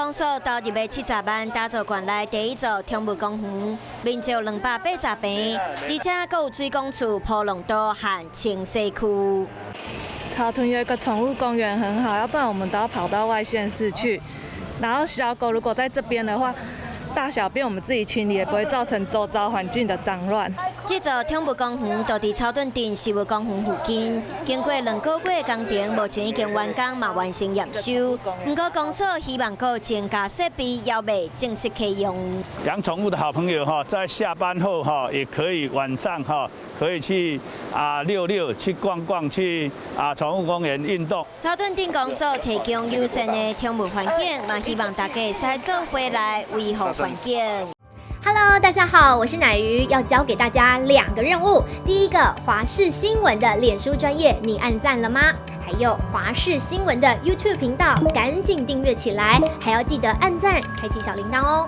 公所投入的70萬，打造縣內第一座寵物公園，面積280坪，而且閣有水管厝、鋪廊道和清洗區。草屯有一個寵物公園很好，要不然我們都要跑到外縣市去。然後小狗如果在這邊的話，大小便我們自己清理，也不會造成周遭環境的髒亂。這座寵物公園就佇草屯鎮食物公園附近，經過2個月工程，目前已經完工，嘛完成驗收。毋過公所希望閣增加設備，猶未正式啟用。養寵物的好朋友哈，在下班後哈，也可以晚上哈，可以去啊遛遛，去逛逛，去啊寵物公園運動。草屯鎮公所提供友善的寵物環境，嘛希望大家會使做伙來維護環境。 Hello，大家好，我是奶魚，要交給大家兩個任務。第一個，華視新聞的臉書專頁，你按讚了嗎？還有華視新聞的 YouTube 頻道，趕緊訂閱起來，還要記得按讚，開啟小鈴鐺哦。